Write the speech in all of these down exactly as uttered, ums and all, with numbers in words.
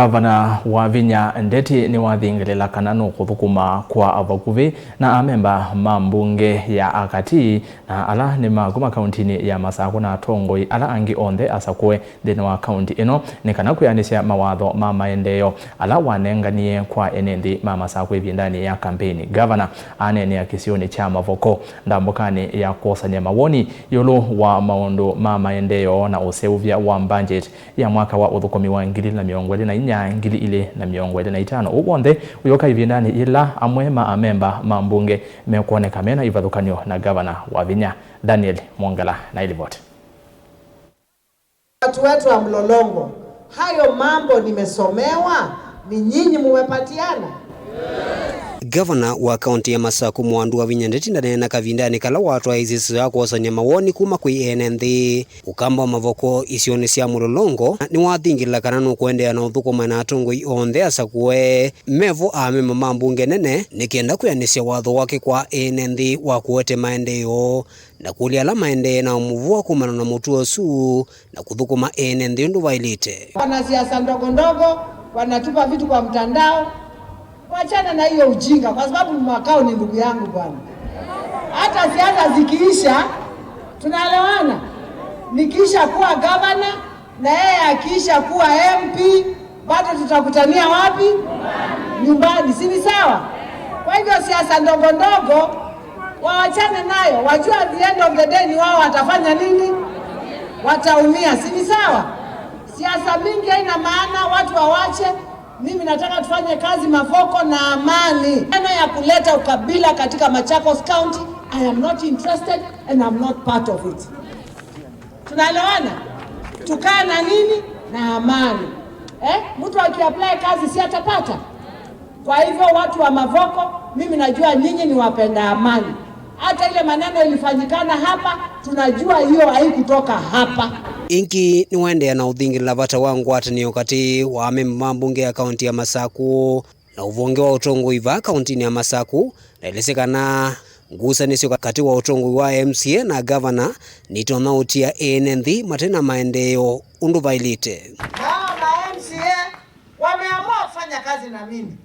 Ngavana Wavinya Ndeti nĩwathingĩlĩla kana nũkũthũkũma kwa vakuvĩ na amemba ma mbunge ya Akati na ala nĩ ma kuma kauntinĩ ya Masakũ na atongoi ala angĩ onthe asakũe nthĩnĩ wa kaunti ĩno nĩ kana kwĩanĩsya mawatho ma maendeeo ala wanenganie kwa ene nthĩ ma Masakũ ĩvindanĩ ya kambeini. Ngavana aneenea kĩsionĩ kya Mavoko ndambũkanĩ ya kwosany'a mawoni ĩũlũ wa maũndũ ma maendeeo na ũseũvya wa mbanjeti ya mwaka wa ũthũkũmi wa ngili na mĩongo ĩlĩ na inya, ngili ilĩ na mĩongo ĩlĩ na itano. Ũu w'onthe ũyũka ĩvindanĩ yĩla amwe ma amemba ma mbunge mekwoneka mena ivathũkany'o na Ngavana Wavinya. Daniel Mwongela na ĩlivoti. Watu wetu wa Mlolongo, hayo mambo nimesomewa, ni nyinyi mumepatiana? Ngavana wa kaunti ya Masakũ Mwandu Wavinya Ndeti ndaneena kavindanĩ kala watwaĩĩsye ĩsĩso ya kwosany'a mawoni kuma kwĩ ene nthĩ. Ũkamba wa Mavoko isionĩ sya Mũlolongo nĩwathingĩlĩla kana nũkũendeea na ũthũkũma na atongoi onthe asakũe mevo amemba ma mbunge nene nĩ kenda kwĩanĩsya watho wake kwa ene nthĩ wa kũete maendeeo na kũlya ala maendee na mũvũa kumana na mũtuo ũsu na kũthũkũma ene nthĩ ũndũ vaĩlĩte. Wanasiasa ndogo ndogo wanatupa vitu kwa mtandao. Wachana na hiyo ujinga, kwa sababu Makau ni ndugu yangu bwana. Hata siasa zikiisha, tunaelewana. Nikiisha kuwa gavana na yeye akiisha kuwa M P, bado tutakutania wapi? Nyumbani, si ni sawa? Kwa hivyo siasa ndogo ndogo wawachane nayo, wajua at the end of the day ni wao watafanya nini? Wataumia, si ni sawa? Siasa mingi haina maana, watu wawache. Mimi nataka tufanye kazi Mavoko na amani. Maneno ya kuleta ukabila katika Machakos County, I am not interested and I'm not part of it. Tunaelewana? Tukae na nini? Na amani. Eh? Mtu akiapply kazi si atapata? Kwa hivyo watu wa Mavoko, mimi najua nyinyi ni wapenda amani. Hata ile maneno ilifanyikana hapa, tunajua hiyo haikutoka hapa. Ĩngĩ nĩwaendeea na ũthingĩlĩla vata wa ngwatanĩo katĩ wa amemba ma mbunge ya kaunti ya Masakũ na ũvonge wa ũtongoi vaa kauntinĩ ya Masakũ, na elesya kana ngusanĩsyo katĩ wa ũtongoi wa M C A na gavana nitonya ũtia ene nthĩ mate na maendeeo ũndũ vaĩlĩte. Hawa ma M C A wameamua kufanya kazi na mimi.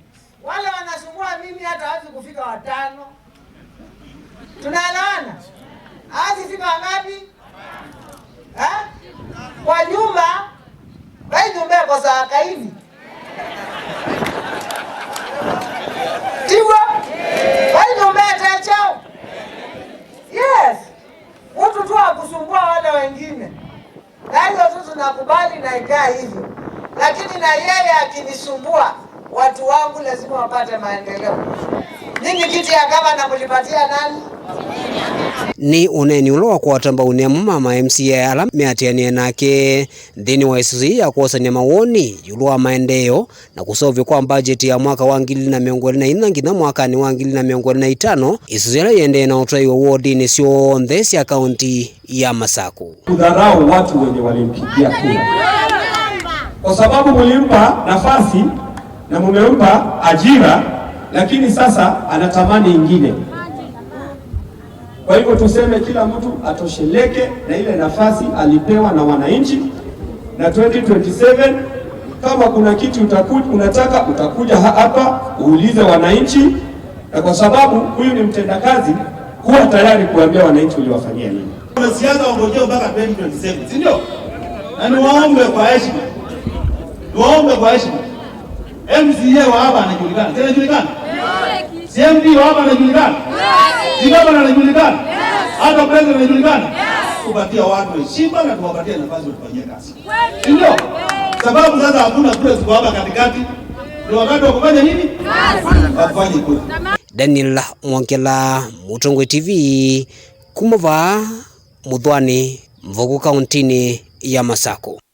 Wale wanasumbua mimi hata hawezi kufika watano. Tunaelewana? Hawezi fika wangapi? Eh? Kwa nyumba, vai nyumba ĩkosaa kaini. Tiwa? Vai nyumba ĩte chao? Yes. Mtu tu akusumbua wale wengine. Na hiyo tu tunakubali na ikae hivyo. Lakini na yeye akinisumbua, watu wangu lazima wapate maendeleo. Nyinyi kiti ya gavana mlipatia nani? Nĩ ũneeni ũla wakwata mbau nĩ amwe ma ma M C A ala meatĩanĩe nake nthĩnĩ wa ĩsũsũ yĩĩ ya kwosany'a mawoni ĩũlũ wa maendeeo na kũseũvw'a kwa mbajeti ya mwaka wa ngili na mĩongo ĩlĩ na inya nginya mwakanĩ wa ngili na mĩongo ĩlĩ na itano, ĩsũsũ yĩla yĩendee na ũtwaĩwa wodinĩ syonthe sya kaunti ya Masakũ. Kudharau watu wenye walimpigia kura. Kwa sababu mlimpa nafasi na mumempa ajira, lakini sasa anatamani ingine. Kwa hivyo tuseme kila mtu atosheleke na ile nafasi alipewa na wananchi, na twenty twenty-seven, kama kuna kitu utaku-, unataka, utakuja ha-, hapa uulize wananchi, na kwa sababu huyu ni mtendakazi, kuwa tayari kuambia wananchi uliwafanyia nini. Wanasiasa wangojea mpaka twenty twenty-seven, si ndio? Na niwaombe kwa heshima, niwaombe kwa heshima, M C A wa hapa anajulikana, si anajulikana? Si M P wa hapa anajulikana? Si gavana anajulikana? Hata president anajulikana? Kupatia watu heshima na kuwapatia nafasi ya kufanyia kazi. Si ndio? Sababu sasa hakuna kura ziko hapa katikati. Ni wakati wa kufanya nini? Wa kufanya kura. Daniel Mwongela, Mũtongoi T V, kuma vaa Mũthwani, Mvoko, kauntinĩ ya Masakũ.